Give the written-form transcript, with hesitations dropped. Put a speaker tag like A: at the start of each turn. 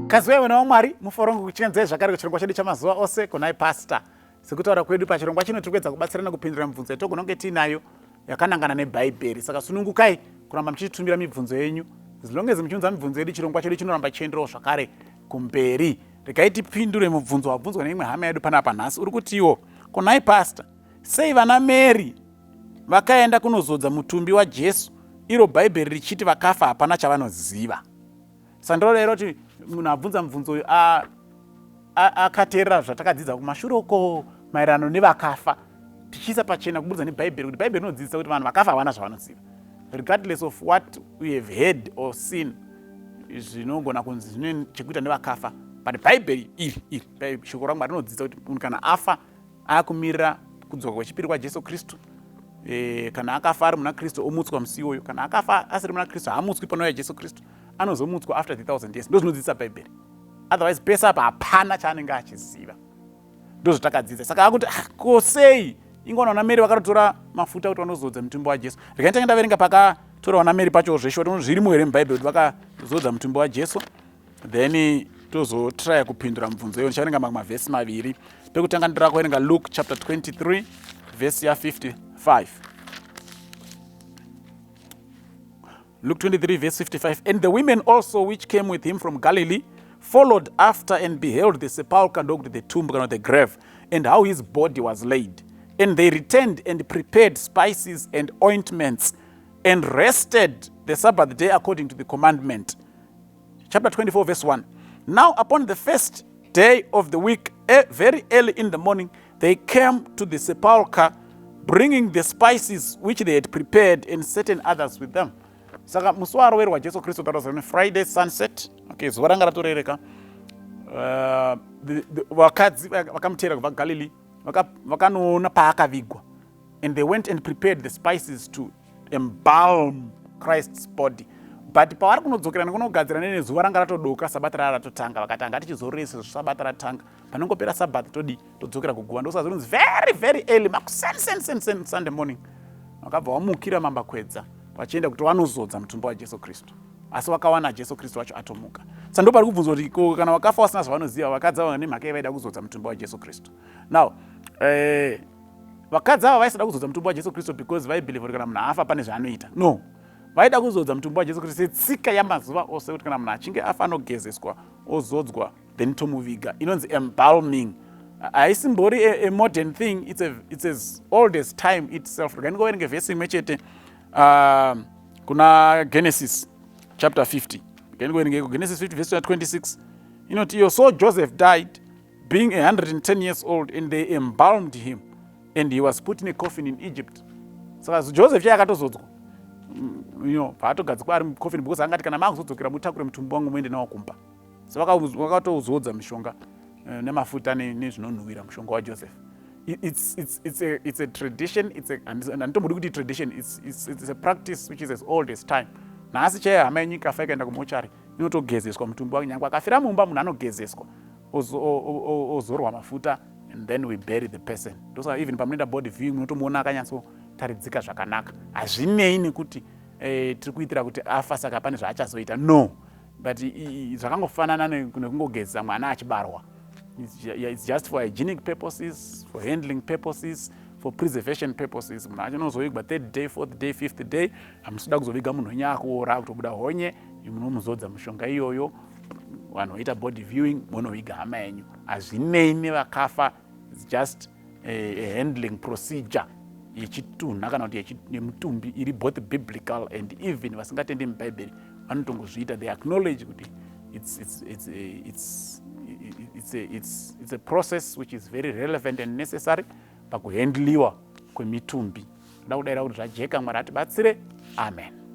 A: Kaziwai vana vaMwari, mufaro wangu kuchinzai zvakare kuchirongwa chedu chamazuva ose kunai Pastor. Sekutaura kwedu pachirongwa chino tiri kuedza kubatsirana kupindura mibvunzo yatogona kunge tiinayo yakanangana neBhaibheri. Saka sunungukai kuramba muchititumira mibvunzo yenyu. As long as muchiunza mibvunzo yedu chirongwa chedu chinoramba chichienderawo zvakare kumberi. Regai tipindure mubvunzo wabvunzwa neimwe hama yedu panapa nhasi uri kutiwo, Konai Pastor, sei vana Mary vakaenda kunozodza mutumbi waJesu iro Bhaibheri richiti vakafa hapana chavanoziva? Sandorero kuti munhu abvunza mubvunzo uyu akateerera zvatakadzidza kumashure uko maererano nevakafa tichiisa pachena kuburikidza nebhaibheri kuti bhaibheri rinodzidzisa kuti vanhu vakafa havana zvavanoziva regardless of what we have heard or seen zvinogona kunzi zvine chekuita nevakafa but bhaibheri iri iri shoko ramwari rinodzidzisa kuti munhu kana afa akumirira kudzoka kwechipiri kwajesu kristu e, kana akafa ari muna kristu omutswa musi iwoyo kana akafa asiri muna kristu haamutswi panouya jesu kristu anozomutswa after the thousand years ndozvinodzidzisa bhaibheri otherwise pese apa hapana chaanenge achiziva ndozvatakadzidza saka akuti ah, ko sei ingoona vana mary vakatotora mafuta kuti vanozodza mutumbi wajesu regai nditanga ndaverenga pakatora vana mary pacho zveshuwa tono zvirimo here mubhaibheri kuti vakazodza mutumbi wajesu then tozotraya kupindura mubvunzo iyo ndichaverenga mamwe mavhesi maviri pekutanga ndoda kuverenga luke chapter 23 vhesi ya 55 Luke 23 verse 55 And the women also which came with him from Galilee followed after and beheld the sepulchre ndokuti the tomb kana the grave and how his body was laid and they returned and prepared spices and ointments and rested the sabbath day according to the commandment chapter 24 verse 1 now upon the first day of the week eh, very early in the morning they came to the sepulchre bringing the spices which they had prepared and certain others with them saka musi waroverwa jesu kristu taura friday sunset okay zuva ranga ratorereka eh, vakadzi vakamuteera kubva galilee vakanoona paakavigwa and they went and prepared the spices to embalm Christ's body but pavari kunodzokera nekunogadzira nene zuva ranga ratodoka sabata rara ratotanga vakati anga tichizorei sezvo sabata ratanga panongopera sabata todii todzokera kuguva ndosaka zvinonzi very very early makusen sunday morning vakabva vamukira mambakwedza vachienda kuti vanozodza mutumbi wajesu kristu asi vakawana jesu kristu wacho atomuka sa ndo pari kubvunzwa kuti ko kana vakafa vasina zvavanoziva vakadzi ava nemhaka yevaida kuzodza mutumbi wajesu kristu now eh, vakadzi ava vaisada kuzodza mutumbi wajesu kristu because vaibhilivha kuti kana munhu afa pane zvaanoita no vaida kuzodza mutumbi wajesu kristu setsika yamazuva ose kuti kana munhu achinge afa anogezeswa ozodzwa then tomuviga inonzi embalming haisimbori a, a modern thing it's, a, it's as old as time itself regai ndingoverenge vhesi imwe chete kuna genesis chapter 50 regai ndingoverengeko genesis 50 vhesi 26 inoti iyo so joseph died being 110 years old and they embalmed him and he was put in a coffin in egypt saka joseph chaiye akatozodzwa mm, you know paatogadzikwa ari mucoffin because angati kana maakuzodzokera mutakure mutumbi wangu muende nawo kumba so vakatozodza mishonga eh, nemafuta nezvinonhuwira mushonga wajoseph it's, it's, it's, a, it's a tradition it's a, handitombodi kuti tradition it's, it's, it's a practice which is as old as time nhasi chaiye hama yenyu ikafa ikaenda kumochari inotogezeswa mutumbi wake nyangwe akafira mumba munhu anogezeswa ozorwa mafuta and then we bury the person ndosaka even pamunoenda body viewing munotomuona akanyatsotaridzika zvakanaka hazvinei nekuti eh, tiri kuitira kuti afa saka pane zvaachazoita no but zvakangofanana nekungogezesa mwana achibarwa it's just for hygienic purposes for handling purposes for preservation purposes munhu acho unozovigwa third day fourth day fifth day hamusida kuzoviga munhu wenyu akuora kutobuda honye munomuzodza mushonga iyoyo vanhu voita body viewing monoviga hama yenyu hazvinei nevakafa its just a, a handling procedure yechitunha kana kuti yemutumbi iri both biblical and even vasingatendi mubhaibheri vanotongozviita they acknowledge kuti it's, it's, it's, it's, it's, a, it's, it's a process which is very relevant and necessary pakuhandliwa kwemitumbi ndoda kudaira kuti zvajeka mwari atibatsire amen.